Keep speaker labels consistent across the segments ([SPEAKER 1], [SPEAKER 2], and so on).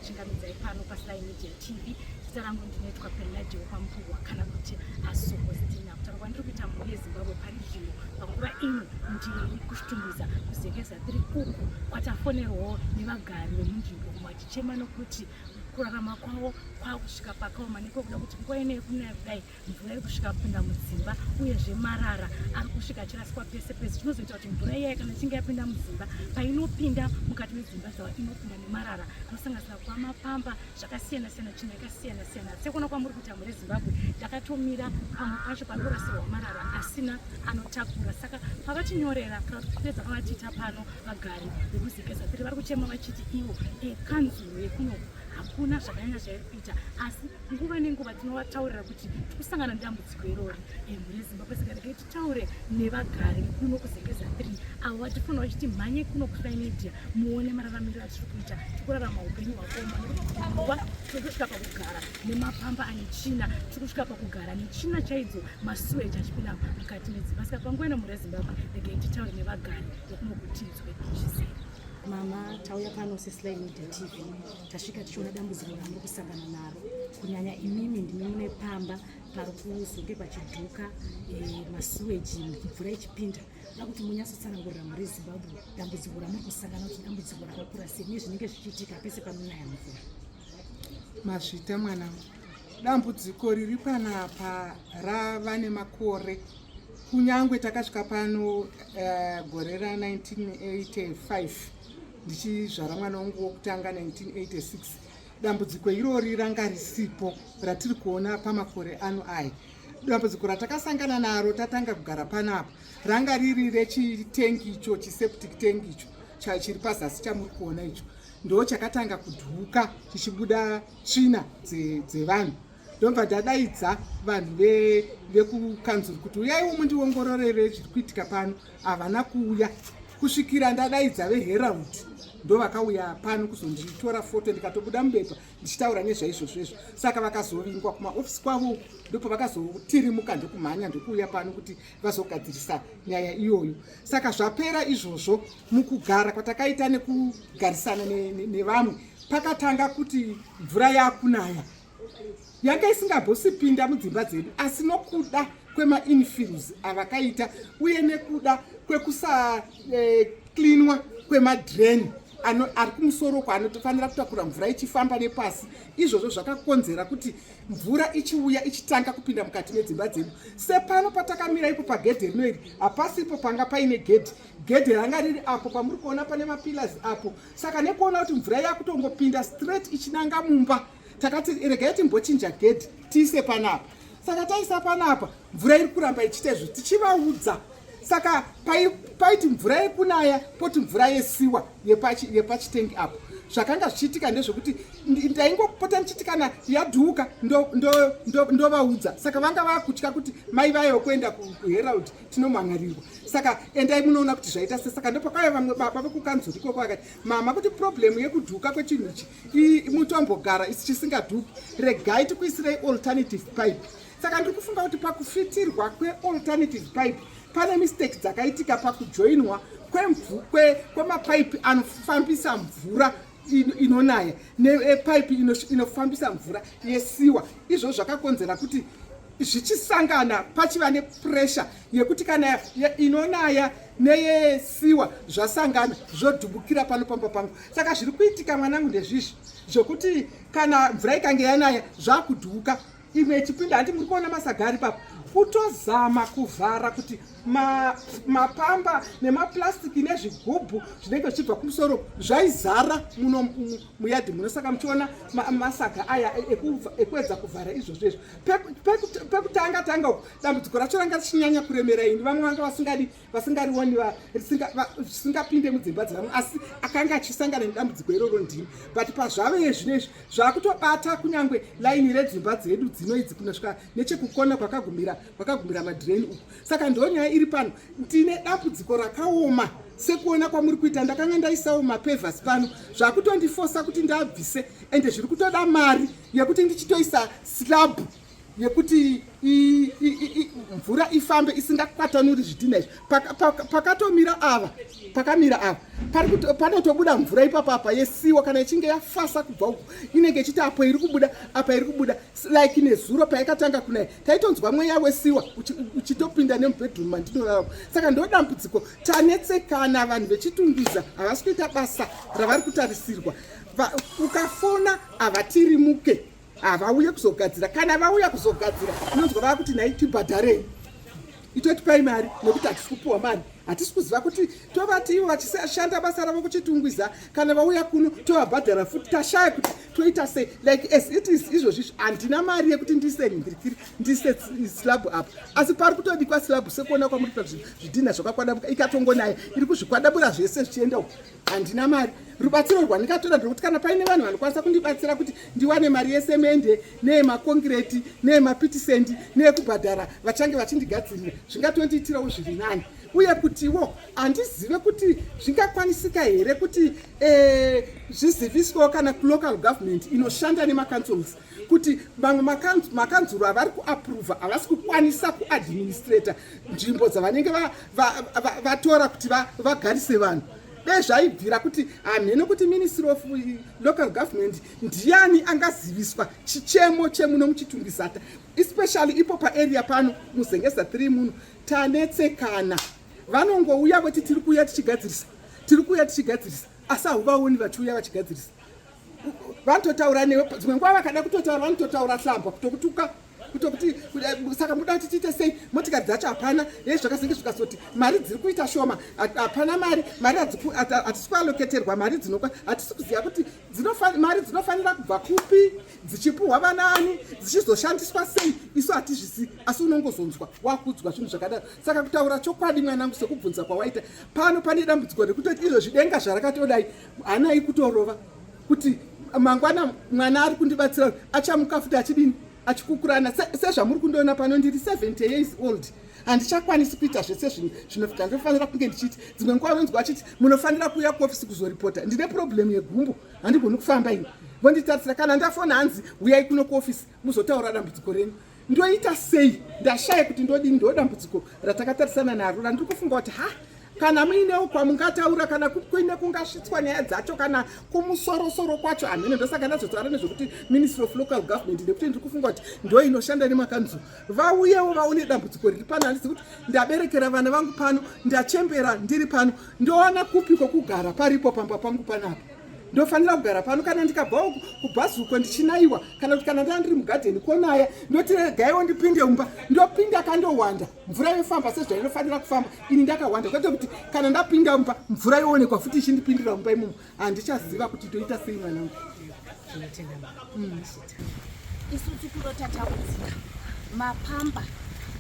[SPEAKER 1] Takuchingamidzai pano paSly Media TV. Zita rangu ndinoitwa Peladio Pampuwa kana kuti Asokostina. Kutaura kwandiri kuita mhuri yeZimbabwe pari zvino panguva ino ndiri kuchitungwiza kuZengeza 3 uku kwatafonerwawo nevagari vemunzvimbo umo vachichema nokuti kurarama kwavo kwakusvika pakaoma nekwekuda kuti nguva ino yekunaya kudai mvura iri kusvika kupinda mudzimba uyezve marara ari kusvika achiraswa pese pese zvinozoita kuti mvura iyaya kana ichinge yapinda mudzimba painopinda mukati medzimba dzavo inopinda nemarara anosanganisira kuva mapamba zvakasiyana siyana tsvina yakasiyana siyana sekuona kwamuri kuita mhuri yezimbabwe ndakatomira pamwe pacho pari kurasirwa marara asina anotakura saka pavatinyorera kana kuti kupedza kwavatiita pano vagari vekuzekeza tiri vari kuchema vachiti ivo ekanzuro yekunoku hakuna zvakanyanya zvairi kuita asi nguva nenguva tinovataurira kuti tikusangana nedambudziko irori eh, mhuri yezimbabwe saka regai titaure nevagari kuno kuzengeza 3 avo vatifona vachiti mhanye kuno kusly media muone mararamiro atiri kuita tikurarama upenyu hwakaoma nekuti nguva tiri kusvika pakugara nemapamba ane tsvina tiri kusvika pakugara netsvina chaidzo masuweji achipinda mukati medzimba saka panguva ino mhuri yezimbabwe regai titaure nevagari vekuno kutinzwe zvizere Mama, tauya pano seSly Media TV tasvika tichiona dambudziko ramuri kusangana naro kunyanya imimi ndimi mune pamba pari kuzonge pachidhuka e, masuweji mvura ichipinda da kuti munyatsotsanangurira mhuri yezimbabwe dambudziko ramuri kusangana kuti dambudziko rakakura sei nezvinenge zvichiitika pese panonaya mvura.
[SPEAKER 2] Mazvita mwanangu, dambudziko riri panapa rava nemakore kunyangwe takasvika pano gore ra 1985 ndichizvara mwana wangu wokutanga 1986 dambudziko irori ranga risipo ratiri kuona pamakore ano aya dambudziko ratakasangana naro tatanga kugara panapa ranga riri rechitengi icho chiseptic tank icho chiri pazasi chamuri kuona icho ndo chakatanga kudhuka chichibuda tsvina dzevanhu ndobva ndadaidza vanhu vekukanzuru kuti uyaiwo mundiongororere zviri kuitika pano havana kuuya kusvikira ndadaidza veherald ndovakauya pano kuzonditora foto ndikatobuda mubepa ndichitaura nezvaizvozvo izvo saka vakazovingwa kumaofisi kwavo uku ndopavakazotirimuka ndokumhanya ndokuuya pano kuti vazogadzirisa nyaya iyoyo saka zvapera izvozvo mukugara kwatakaita nekugarisana nevamwe pakatanga kuti mvura yakunaya yanga isingambosipinda mudzimba dzedu asi nokuda kwemainfills avakaita uye nekuda kwekusaklinwa eh, kwemadrain ari kumusoro uko anotofanira kutakura mvura ichifamba nepasi izvozvo zvakakonzera kuti mvura ichiuya ichitanga kupinda mukati medzimba dzedu sepano patakamira ipo pagedhe rino iri hapasipo panga paine gedhe gedhe ranga riri apo pamuri kuona pane mapillars apo saka nekuona kuti mvura yakutongopinda straight ichinanga mumba takati regai timbochinja gedhi tiise panapa saka taisa panapa mvura iri kuramba ichiita izvo tichivaudza saka paiti mvura yekunaya poti mvura yesiwa yepachitengi apo zvakanga zvichiitika ndezvekuti ndaingopota ndichiti kana yadhuka ndovaudza saka vanga vakutya kuti mai vayo kuenda kuherald tinomhan'arirwa saka endai munoona kuti zvaita se saka ndopakauya vamwe baba vekukanzuru ikoko vakati mama kuti problemu yekudhuka kwechinhu ichi mutombogara isi chisingadhuki regai tikuisirei alternative pipe saka ndiri kufunga kuti pakufitirwa kwealternative pipe pane mistake dzakaitika pakujoinwa kwemapaipi anofambisa mvura inonaya nepaipi inofambisa mvura yesiwa izvozvo zvakakonzera kuti zvichisangana pachiva nepressure yekuti kana inonaya neyesiwa zvasangana zvodhubukira pano pamba pangu saka zviri kuitika mwanangu ndezvizvi zvekuti kana mvura ikange yanaya zvakudhuka imwe ichipinda handi muri kuona masaga ari papo kutozama kuvhara kuti mapamba ma nemaplastic nezvigubhu zvinenge zvichibva kumusoro zvaizara muno muyadhi muno saka muchiona masaga aya ekuedza kuvhara izvozvo izvo pekutanga tanga uku dambudziko racho ranga richinyanya kuremera ini vamwe vanga vasingadi vasingarioni zvisingapinde mudzimba dzevamwe asi akanga achisangana nedambudziko iroro ndini but pazvave zvino izvi zvakutobata kunyange laini redzimba dzedu dzino idzi kunosvika nechekukona kwakagumira kwakagumira madhireni uku saka ndo nyaya iri pano ndine dambudziko rakaoma sekuona kwamuri kuita ndakanga ndaisawo mapevhasi pano zvakutondifosa kuti ndabvise ende zviri kutoda mari yekuti ndichitoisa slab yekuti mvura ifambe isingakwatanuri zvidhina izvi. Pakatomira ava, pakamira ava panotobuda mvura ipapapa yesiwa. Kana ichinge yafasa kubva uku, inenge ichiti apo iri kubuda, apa iri kubuda. Like nezuro paikatanga kunaya, taitonzwa mweya wesiwa uchitopinda nemubedroom mandinorarama. Saka ndo dambudziko tanetsekana. Vanhu veChitungwiza havasi kuita basa ravari kutarisirwa. Ukafona havatirimuke, havauye kuzogadzira. Kana vauya kuzogadzira, unonzwa vava kuti, "Nhai, tibhadharei, itotipai mari," nekuti hatisi kupiwa mari. Hatisi kuziva kuti tovati ivo vachishanda basa ravo kuChitungwiza, kana vauya kuno tovabhadhara futi. Tashaya kuti toita sei. Like as it is izvozvizvi, handina mari yekuti ndiise nhingirikiri, ndiise slab apa, asi pari kutodikwa slab. Sekuona kwamuri kuita, zvidhina zvakakwadabuka, ikatongonaya iri kuzvikwadabura zvese zvichienda uko. Handina mari. Rubatsiro rwandingatora ndekuti kana paine vanhu vanokwanisa kundibatsira kuti ndiwane mari yesemende, neyemakonkireti, neyemapitisend, neyekubhadhara vachange vachindigadzirira, zvingatondiitirawo zviri nani. Uye kutiwo handizive kuti zvingakwanisika here kuti zviziviswewo kana kulocal government inoshanda nemacouncils, kuti mamwe makanzuro avari kuapprova havasi kukwanisa kuadministrata nzvimbo dzavanenge vatora kuti vagarise vanhu. Dai zvaibvira kuti hamhene kuti Ministry of Local Government ndiani angaziviswa chichemo chemuno muChitungwiza, especially ipo paarea pano muZengeza 3 muno. Tanetsekana. Vanongouya voti, "Tiri kuuya tichigadzirisa, tiri kuuya tichigadzirisa," asi hauvaoni vachiuya vachigadzirisa. Vanototaura newe, dzimwe nguva vakada kutotaura vanototaura hlamba, kutokutuka, kutokuti, "Saka muda kuti tiite sei? Motikari dzacho hapana." Ye zvakazenge zvikazoti mari dziri kuita shoma, hapana mari, mari hatisi kuallocaterwa mari dzinokwa. Hatisi kuziva kuti mari dzinofanira kubva kupi, dzichipuhwa vanani, dzichizoshandiswa sei, isu hatizvisi. Asi unongozonzwa wakudzwa zvinhu zvakadaro. Saka kutaura chokwadi, mwanangu, sekubvunza kwawaita, pano pane dambudziko rekutoti izvo zvidenga zvarakatodai, hanai kutorova kuti mangwana mwana ari kundibatsira achamuka futi achidini, achikukurana. Sezvamuri kundiona pano, ndiri 70 years old, handichakwanisi kuita zvese zvinhu zvinondofanira kunge ndichiiti. Dzimwe nguva vanonzwa achiti, "Munofanira kuuya kuofisi kuzoripota." Ndine problem yegumbo, handigoni kufamba ini. Vonditarisira kana ndafona, hanzi, "Uyai kuno kuofisi muzotaura dambudziko renyu." Ndoita sei? Ndashaya kuti ndodini. Ndo dambudziko ratakatarisana naro randiri kufunga kuti ha, kana muinewo kwamungataura, kana kuine kungasvitswa nyaya dzacho, kana kumusorosoro kwacho, hamene. Ndosaka ndazotaura nezvekuti Ministry of Local Government, nekuti ndiri kufunga kuti ndo inoshanda nemakanzuro. Vauyewo vaone dambudziko riri pano. Handisi kuti ndaberekera vana vangu pano, ndachembera ndiri pano, ndowana kupi kwokugara? Paripo pamba pangu panapa, ndofanira kugara pano. Kana ndikabvawo kubhazi uko ndichinayiwa, kana kuti kana ndaa ndiri mugadheni konaya, ndoti regaiwo ndipinde mumba, ndopinda kandowanda, mvura yofamba sezvainofanira kufamba. Ini ndakawanda, kwete kuti kana ndapinda mumba mvura yoonekwa futi ichindipindira mumba imomo. Handichaziva kuti toita sei, mwanangu.
[SPEAKER 3] Isu tikurota takudzika mapamba,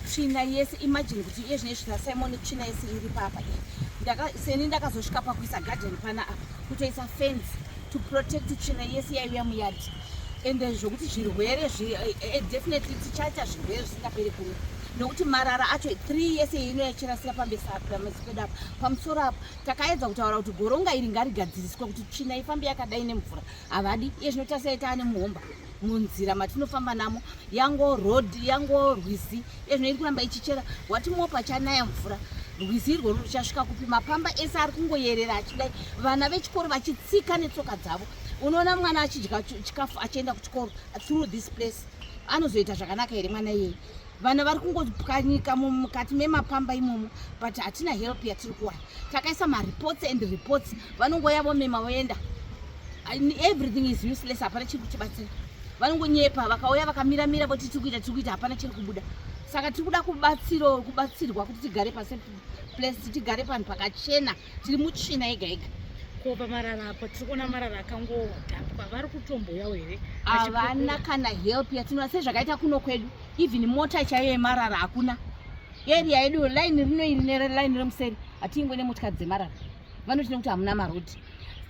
[SPEAKER 3] tsvina yese. Imagine kuti iye zvine zvina Simon, tsvina yese iri papa iyi. Seni ndakazosvika pakuisa garden pana apa, kutoisa fence to protect tsvina yese yaiuya muyadhi. Ende zvokuti zvirwere definitely tichaita zvirwere zvisingaperi kuno, nokuti marara acho 3 yese ino yachirasira pambesi pedu apa. Pamusoro apa takaedza kutaura kuti goronga iri ngarigadziriswe kuti tsvina ifambe yakadai nemvura. Havadi. Iye zvino tasai taane muhomba munzira matinofamba namo, yango road, yango rwizi. Iye zvino iri kuramba ichichera. Wati mopa chanaya mvura, rwizi irworwo ruchasvika kupi? Mapamba ese ari kungoyerera achidai, vana vechikoro vachitsika netsoka dzavo. Unoona mwana achidya chikafu achienda kuchikoro through this place. Anozoita zvakanaka here mwana iyeye? Vana vari kungopwanyika mukati memapamba imomo, but hatina help yatiri kuwana. Takaisa mareports and reports, vanongoya vomema voenda. Everything is useless, hapana chiri kutibatsira. Vanongonyepa, vakauya vakamiramira voti, "Tiri kuita, tiri kuita," hapana chiri kubuda. Saka tiri kuda kubatsirwa kuti tigare pasafe place, tigare panhu pakachena. Tiri mutsvina yega yega.
[SPEAKER 1] Ko pamarara apo, tiri kuona marara akangodhapwa, vari kutomboyawo here?
[SPEAKER 3] Havana kana help yatinoona. Sezvakaita kuno kwedu, even mota chaiyo yemarara hakuna. Area yedu, line rino iri neline remuseri, hatingwe nemotikari dzemarara. Vanoti nekuti hamuna marodhi.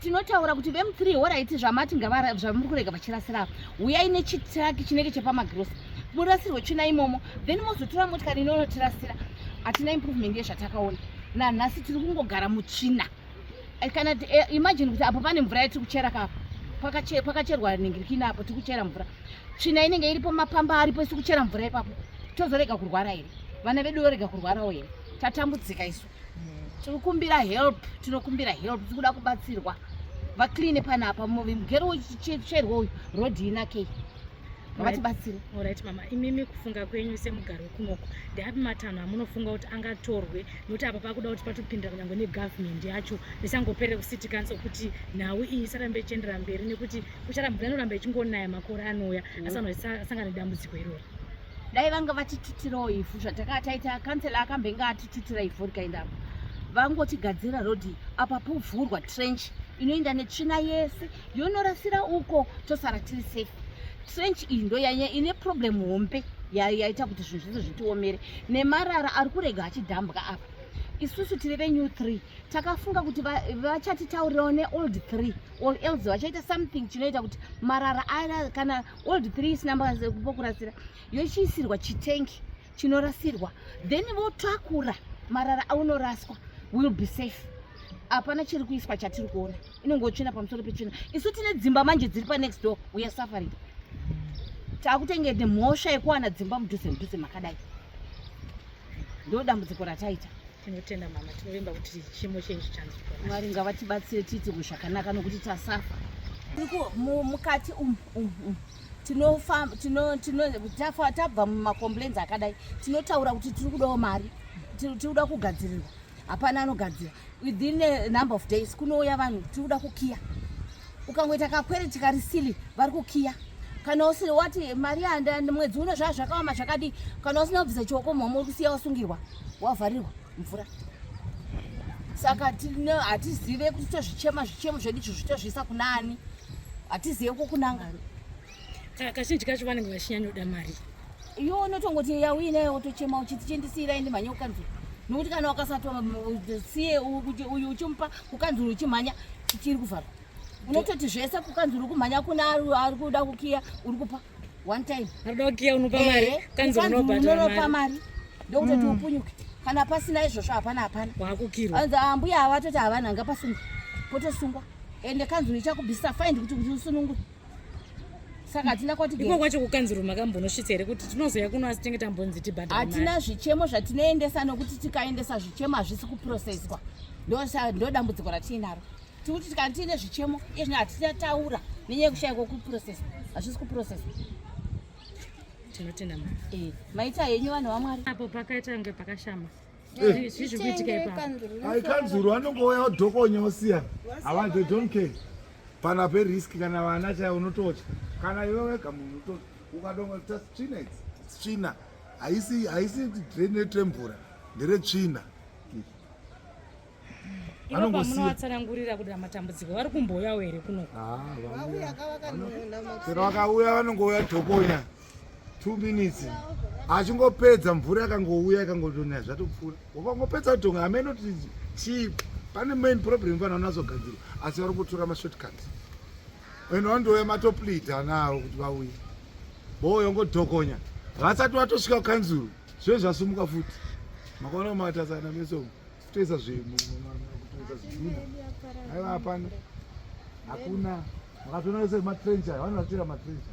[SPEAKER 3] Tinotaura kuti vemu3, alright, zvamati zvamuri kurega vachirasira apa, uyai nechitruck chinenge chepamagirosa, murasirwe tsvina imomo, then mozotora motikari inonotirasira. Hatina improvement yezvatakaona nanhasi. Tiri kungogara mutsvina. Kana imagine kuti apo pane mvura yatiri kuchera kapa. Pakacherwa ningirikini apo tikuchera mvura, tsvina inenge iripo, mapamba aripo, isi kuchera mvura ipapo, tozorega kurwara here? Vana vedu vorega kurwarawo here? Tatambudzika isu. Tikukumbira help, tinokumbira help, tikuda kubatsirwa. Vacleane panapa, mugero uchicherwa uyu, rodhi inakei, ngavatibatsire.
[SPEAKER 1] Alright mama, imimi kufunga kwenyu semugari wekunoko, ndeapi matanho amunofunga kuti angatorwe? Nokuti apa pakuda kuti patopindira kunyange negovernment yacho, risangoperere kucity council, kuti nhau iyi isarambe ichiendera mberi, nekuti kucharamba inoramba ichingonaya makore anouya, asi vanhu vachisangana nedambudziko iroro.
[SPEAKER 3] Dai vanga vatitutirawo ivhu zvatakataita. Kansela akambenge atitutira ivhu rikaendapo. Vangotigadzira rodhi apa, povhurwa trench inoenda netsvina yese yonorasira uko, tosara tiri safe. Trench iyi ndo yanya ine problem hombe yaita kuti zvinhu zvese zvitiomere, nemarara ari kurega achidhambwa apa. Isusu tiri venew 3, takafunga kuti vachatitaurirawo neold 3 or else vachaita something chinoita kuti marara aya, kana old 3 isina pokurasira, yochiisirwa chitengi chinorasirwa, then votakura marara aunoraswa, will be safe. Hapana chiri kuiswa chatiri kuona, inongotsvina pamusoro petsvina. Isu tine dzimba manje dziri panext door, we are suffering. Taakutengete mhosva yekuwana dzimba mudhuze mudhuze makadai, ndo dambudziko rataita.
[SPEAKER 1] Tinotenda mama, tinovimba kuti chimo chenyu chichanzwikwa.
[SPEAKER 3] Mwari ngavatibatsire tiitirwe zvakanaka, nokuti tasafa. Mukati umu umu umu tabva mumacomplaints akadai, tinotaura kuti tiri kudawo mari, tiri kuda kugadzirirwa, hapana anogadzira. Within a number of days kunouya vanhu, tiri kuda kukiya. Ukangoita kakwereti kari silly, vari kukiya. Kana usiri wati mari yanda mwedzi uno zvaa zvakaoma zvakadii, kana usina kubvisa chioko muhomwe, uri kusiya wasungirwa, wavharirwa mvura. Saka hatizive kuti tozvichema zvichemo zvedu izvo zvitozviisa kunani, hatizive kwokunanga.
[SPEAKER 1] Kazhinji kacho vanenge vachinyanyoda mari.
[SPEAKER 3] Iwe unotongoti yauinayo, wotochema uchiti chindisiyirai ndimhanye kukanzuru, nokuti kana wakasatosiye uyu uchimupa kukanzuru uchimhanya, chiri kuvharwa. Unototi zvese kukanzuru, kumhanya kuna ari kuda kukiya, uri kupa one time.
[SPEAKER 1] Arikuda kukiya unopa mari. Kanzuru unobhadhara.
[SPEAKER 3] Unonopa mari, ndokutoti upunyuke. Kana pasina izvozvo, hapana, hapana.
[SPEAKER 1] Waakukirwa.
[SPEAKER 3] Anzi ambuya havatoti havana, ngapasungwa, potosungwa, ende kanzuru ichakubvisisa fine kuti usunungure. Saka hatina kwati.
[SPEAKER 1] Iko kwacho kukanzuru makambonosvitsa here kuti tinozoya kuno, asi tinge tambonzi tibhadhare mari?
[SPEAKER 3] Hatina zvichemo zvatinoendesa, nokuti tikaendesa zvichemo hazvisi kuprocesswa. Ndo dambudziko ratiinaro. Tikuti kana tiine zvichemo izvino hatichataura nenyaya yekushayikwa kuprocesswa, hazvisi kuprocesswa.
[SPEAKER 1] Tinotenda mama.
[SPEAKER 3] Maita henyu, vanhu vaMwari.
[SPEAKER 1] Apo pakaita kunge pakashama. Zvii zviri kuitika ipapo?
[SPEAKER 4] Ai, kanzuru vanongouya vodhokonya osiya. Hava, they don't care. Pana perisk, kana vana chaivo unototya, kana iwe wega munhu ukadonga tsvina idzi. Tsvina haisi drain remvura, nderetsvina.
[SPEAKER 1] Ivo pamunovatsanangurira kuti matambudziko, vari kumbouyawo here kuno?
[SPEAKER 4] Chero vakauya, vanongouya dhokonya 2 minutes, achingopedza mvura yakangouya ikangotonaya, zvatopfuura. Wakangopedza kutonga, hameno kuti chii. Pane main problem vanhu vanazogadzirwa, asi vari kutora mashortcut. Ende vandouya matopleada navo kuti vauye, bouya ngodhokonya, vasati vatosvika kukanzuru zve zvasumuka futi. Makaona matasana meso kutoisa kutoisa zvidhina. Aiwa, hapana, hakuna. Makatoona ese matrench ayo, vanhu vachera matrench,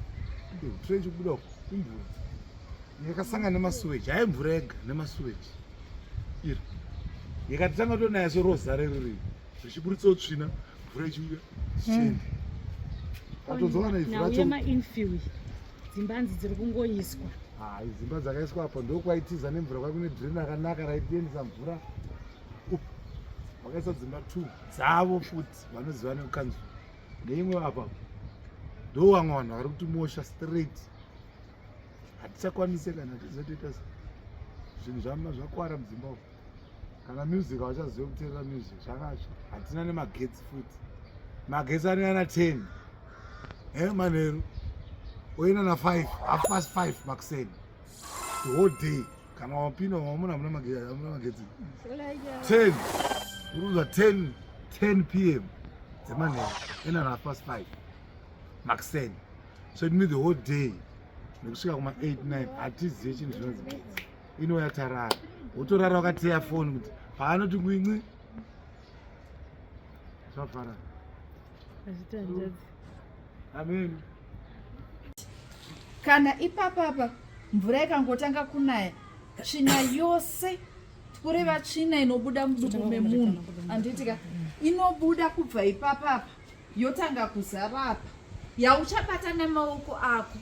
[SPEAKER 4] trench kubuda uko imvura yakasangana nemasuweji. Hai, mvura yega nemasuweji iro yakatanga tonaya seroza reriri, zvichiburitsawo tsvina, mvura ichiuya zvichienda. Atozowana ivhu
[SPEAKER 1] Nhau
[SPEAKER 4] racho.
[SPEAKER 1] Yemainfill, dzimbanzi dziri kungoiswa.
[SPEAKER 4] Hai, dzimba dzakaiswa apo ndokwaitiza nemvura, kwakune drain rakanaka raitiendesa mvura. Up. Vakaisa dzimba two dzavo futi, vanoziva nekukanzuru neimwe apa. Ndo vamwe vanhu vari kutimosha straight, hatichakwanise kana tizotoita zvinhu zvakwara mudzimba umu. Kana music havachazive kuteerera music, zvakatsva. Hatina nemagetsi futi, magetsi anoya na10 manheru, oenda na5, half past 5 makuseni, the whole day. Kana wapinda wamuna muna magetsi 10, urikuzwa 10 10 p.m. dzemanheru, enda na half past 5 makuseni. So it means the whole day nekusvika kuma 8 9 hatizive chinhu chinonzi getsi. Inouya tarara, wotorara wakateya foni kuti paanoti ngwinci zvavhara.
[SPEAKER 1] Hazvitanjadzi.
[SPEAKER 4] Amen.
[SPEAKER 5] Kana ipapapa mvura ikangotanga kunaya, tsvina yose, kureva tsvina inobuda muduku memunhu, handitika, inobuda kubva ipapapa yotanga kuzara apa, yauchabata nemaoko ako.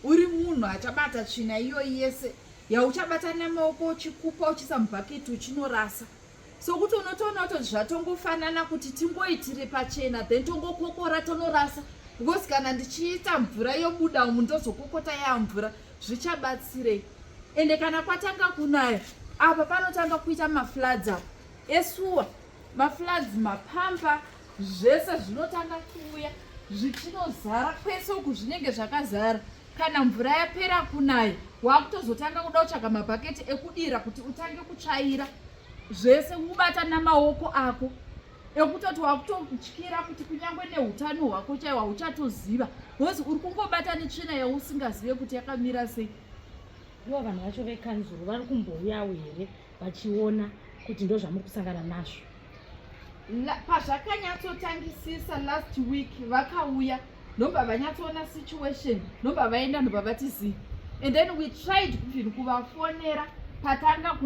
[SPEAKER 5] Uri munhu achabata tsvina iyoyi yese yauchabata nemaoko uchikupa uchiisa mubhaketi uchinorasa. Sokuti unotoona kutoti zvatongofanana kuti tingoitire pachena then tongokokora tonorasa, because kana ndichiita mvura yobuda umu ndozokokota yaa mvura, zvichabatsirei? Ende kana kwatanga kunaya apa panotanga kuita mafloods apa esuwa, mafloods, mapampa, zvese zvinotanga kuuya zvichinozara kwese uku, zvinenge zvakazara. Kana mvura yapera kunaya wakutozotanga kuda kutsvaga mabhaketi ekudira kuti utange kutsvaira zvese ubata namaoko ako, ekutoti wakutotyira kuti kunyange neutano hwako chaiwo hauchatoziva, because uri kungobata netsvina yausingazive kuti yakamira sei.
[SPEAKER 1] Ivo vanhu vacho vekanzuru vari kumbouyawo here vachiona kuti ndo zvamuri kusangana nazvo?
[SPEAKER 5] Pazvakanyatsotangisisa last week vakauya, ndobva vanyatsoona situation, ndobva vaenda, ndobva vati zii. And then we tried even kuvafonera patanga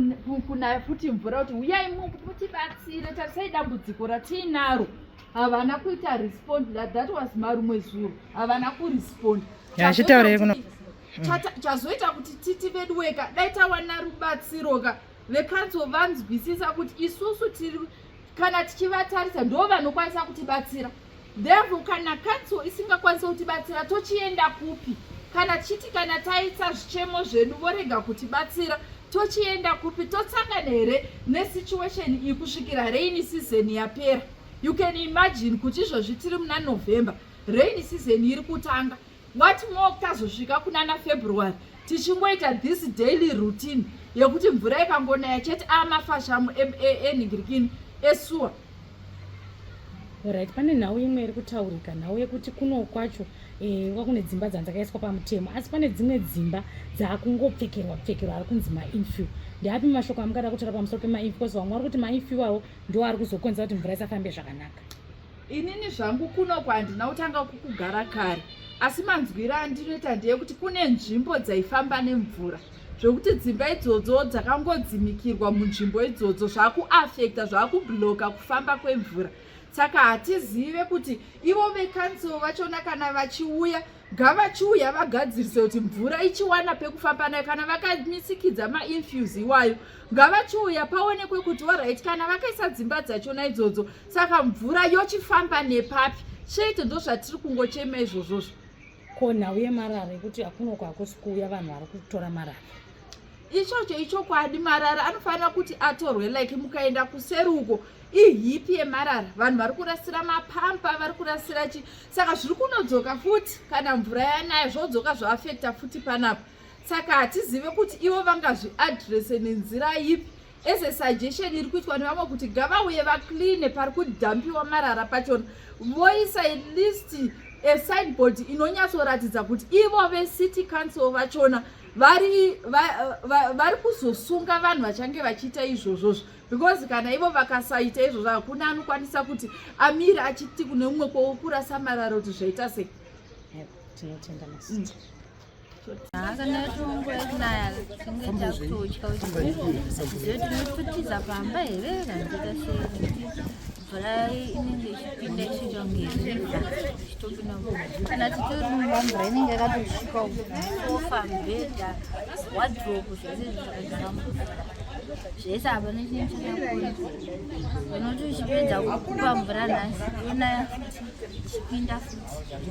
[SPEAKER 5] kunaya futi mvura kuti uyai mutibatsire, tarisai dambudziko ratiinaro. Havana kuita respond. That was marumwe zuro, havana kurespond.
[SPEAKER 6] Yachitaurei kuno?
[SPEAKER 5] Chazoita kuti titi vedu weka dai tawana rubatsiro ka vekanzuro vanzwisisa kuti isusu tiri, kana tichivatarisa ndo vanokwanisa kutibatsira. Therefore kana council isingakwanisi kutibatsira, tochienda kupi? Kana tichiti kana taisa zvichemo zvedu vorega kutibatsira, tochienda kupi? Totsangana here nesituation iyi kusvikira rainy season yapera? You can imagine kuti izvozvi tiri muna November, rainy season iri kutanga. What more tazosvika kunana February tichingoita this daily routine yekuti mvura ikangonaya chete amafashamu enhingirikini esuwa.
[SPEAKER 1] Alright, pane nhau imwe iri kutaurika, nhau yekuti kuno kwacho kune dzimba dzakaiswa pamutemo, asi pane dzimwe dzimba dzakungopfekerwa pfekerwa ari kunzi mainfill. Ndeapi mashoko amungada kutaura pamusoro pemainfill? Because vamwe vari kuti mainfill avo ndo ari kuzokonzera kuti mvura isafambe zvakanaka.
[SPEAKER 5] Inini zvangu kunoko handina kutanga kukugara kare, asi manzwiro andinoita ndeyekuti kune nzvimbo dzaifamba nemvura, zvekuti dzimba idzodzo dzakangodzimikirwa munzvimbo idzodzo zvakuafekta, zvakubloka kufamba kwemvura. Saka hatizive kuti ivo vekansel vachona kana vachiuya, ngavachiuya vagadzirise kuti mvura ichiwana pekufamba nayo. Kana vakamisikidza mainfuse iwayo, ngavachiuya paonekwe kuti alright, kana vakaisa dzimba dzachona idzodzo, saka mvura yochifamba nepapi chete? Ndo zvatiri kungochema izvozvozvo.
[SPEAKER 1] Ko nhau yemarara, yekuti akunoko hakusi kuuya vanhu vari kutora marara?
[SPEAKER 5] Ichocho ichokwadi, marara anofanira kuti atorwe. Like mukaenda kuseri uko, iheap yemarara, vanhu vari kurasira mapampa, vari kurasira chi. Saka zviri kunodzoka futi kana mvura yanaya, zvodzoka zvoafekta futi panapa. Saka hatizive kuti ivo vangazviadrese nenzira ipi. As a suggestion iri kuitwa nevamwe kuti ngavauye vacleane pari kudhampiwa marara pachona, voisa at least a signboard inonyatsoratidza kuti ivo vecity council vachona vari kuzosunga vanhu vachange vachiita izvozvozvo, because kana ivo vakasaita izvozvo, hakuna anokwanisa kuti amire achiti kune umwe kwokurasa marara kuti zvaita sei.
[SPEAKER 1] Tinotenda masita.
[SPEAKER 7] Kana yatonguva yekunaya tinge takutotya kuti zive tinototiza pamba here kana toita sei, nekuti mvura inenge ichipinda ichiita kunge river, ichitopinda. Kana titori mumba, mvura inenge yakatosvika sofa, mubhedha, wardrobe, zvese zvakagara mumvura zvese. Hapana chinhu chakakura. Unoti uchipedza kukupa mvura nhasi, yonaya futi, ichipinda futi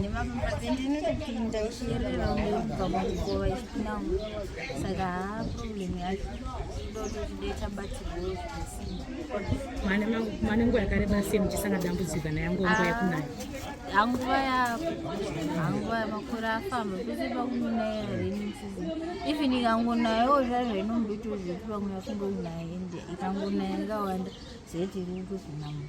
[SPEAKER 7] nemapapende, inotopinda ichiyerera kubva mumukova ichipinda mumba. Saka haa, problem yacho toda kutoti dai tabatsirwawo zvakasimba.
[SPEAKER 1] Mane nguva yakareba sei muchisangana dambudziko kana yanguva nguva yekunaya?
[SPEAKER 7] Hanguva hanguva yamakore afamba, pese pakunonaya rainy season, even ikangonayawo zvazvo inomboitawo zvekuti pamwe yakungonaya, ende ikangonaya yakawanda, zeti riri kuzonama.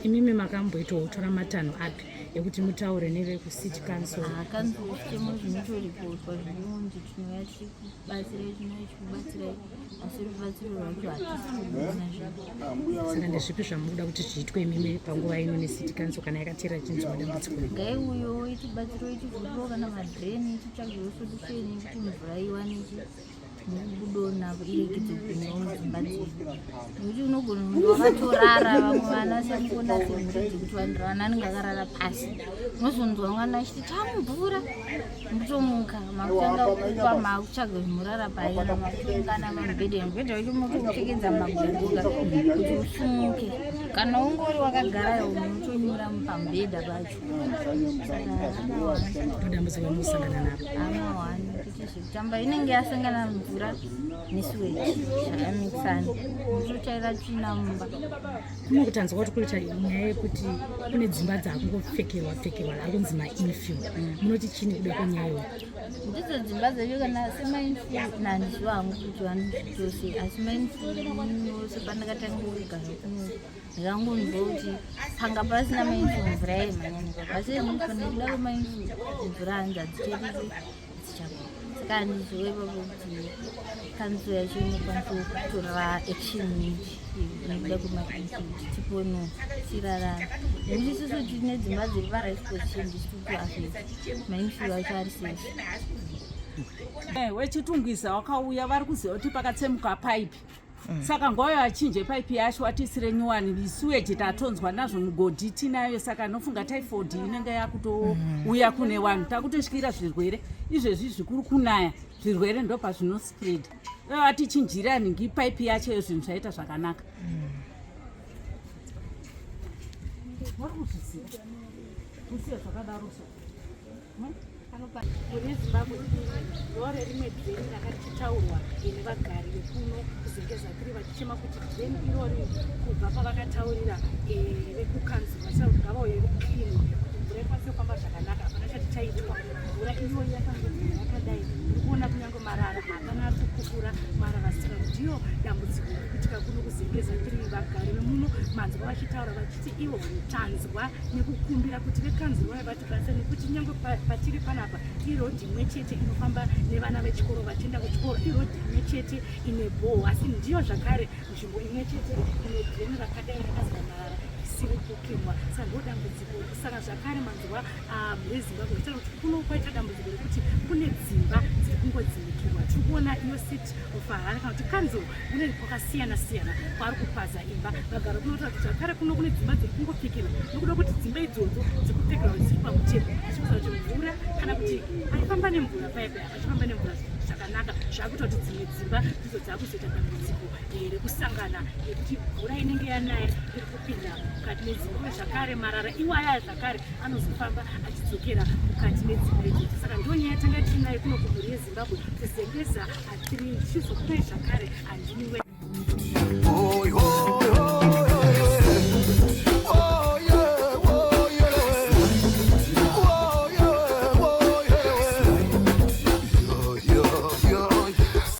[SPEAKER 1] Imimi makamboitawo kutora matanho api ekuti mutaure nevekucity council?
[SPEAKER 7] Kanzuru zvichemo zvinotoripotwa zvinonzi tinouya tichikubatsirai, tinouya tichikubatsirai, asi rubatsiro rwacho hatisi kuona zvinhu.
[SPEAKER 1] Saka ndezvipi zvamunoda kuti zviitwe imimi panguva ino necity council kana yakateera chinzwa dambudziko?
[SPEAKER 7] Ngaiuyewo itibatsirewo, itivhurirewo kana madreni, ititsvagirewo solution yekuti mvura iwanike kudonha iregedze kupindawo mudzimba dzedu, nekuti unogona kunge wakatorara, vamwe vana sekuona semhuri dzekuti vanhu vana anenge akarara pasi, unozonzwa mwana achiti tamumvura, mutomuka makutanga kupa makutsvaga zvimurara paina, makutoungana mamubhedha, mubhedha wacho motopfekedza maguguga kuti usumuke. Kana ungori wakagara unotonyura pamubhedha pacho. Saka
[SPEAKER 1] Dambudziko ramunosangana naro?
[SPEAKER 7] Amawani kuti zvekutamba inenge yasangana mvura nesewage zvakamikisana, mutochaira tsvina mumba.
[SPEAKER 1] Kuno kutanzwa kuti kuita nyaya yekuti kune dzimba dzakungopfekerwa pfekerwa, akunzi mainfill. Munoti chini kuda kwenyaya iyoyo?
[SPEAKER 7] Ndidzo dzimba dzacho kana semainfill, nandiziva hangu kuti vanozvitose, asi mainfill sepandakatanga kugara kuno ndakangonzwa kuti panga pasina mainfill mvura yaimhanya, asi nekuda kwemainfill mvura hanzi hadzichaitisi dzichapa. Saka handizivo ipapo kuti kanzuru yacho inokwanisa kutora action nekuda kwemainfill kuti tipono tirarame, nekuti isusu tine dzimba dziri paright position ndichitokuaffect mainfill acho ari safe.
[SPEAKER 6] Wechitungwiza wakauya, vari kuziva kuti pakatsemuka paipi, saka nguvayo achinje paipi yacho atiisire nyuwani. Sewage tatonzwa nazvo, mugodhi tinayo, saka nofunga typhoid inenge yakutouya kune vanhu, takutotyira zvirwere izvezvi zvikuru. Kunaya zvirwere ndo pazvinospread. Vatichinjira nhingi paipi yacho iyo, zvinhu zvaita zvakanaka. Vari kuzviziva kusiya zvakadaro so.
[SPEAKER 1] Mhuri yeZimbabwe, gore rimwe drain ranga richitaurwa nevagari vekuno kuZengeza 3 vachichema kuti drain irori kubva pavakataurira vekukanzuru vachitaura kuti ngavauye kuclean kuti mvura ikwanise kufamba zvakanaka, hapana chati chaitwa. Mvura iyoyi yakangodzika yakadai, uri kuona kunyange marara hapana ari kukukura marara. Saka ndiyo dambudziko riri kuitika kuno kuZengeza 3. Vagari vemuno manzwa vachitaura vachiti ivo tanzwa nekukumbira kuti vekanzuru vave vatibatsira, nekuti nyange patiri panapa irodhi imwe chete inofamba nevana vechikoro vachienda kuchikoro, irodhi imwe chete ine bhoho, asi ndiyo zvakare nzvimbo imwe chete ine drain rakadai rakazara marara isiri kukirwa. Saka ndo dambudziko. Saka zvakare manzwa mhuri yeZimbabwe vachitaura kuti kuno kwaita dambudziko rekuti kune dzimba dziri kungodzimikirwa. Tiri kuona iyo City of Harare kana kuti kanzuru kune kwakasiyana siyana kwaari kupaza imba. Vagara kunotaura kuti zvakare kuno kune dzimba dziri kungopfekerwa nokuda kuti dzimba idzodzo dziri kupfekerwa dziri pamutemo, zvichikuza kuti mvura kana kuti aifamba nemvura paipe achifamba nemvura zvakanaka, zvakuita kuti dzimwe dzimba ndidzo dzakuzoita dambudziko rekusangana nekuti mvura inenge yanaya iri kupinda mukati medzimba, uye zvakare marara iwaya zvakare anozofamba achidzokera mukati medzimba idzodzo. Saka ndo nyaya tanga tiinayo kuno kumhuri yeZimbabwe kuZengeza 3. Tichizokupai zvakare, handiniwe.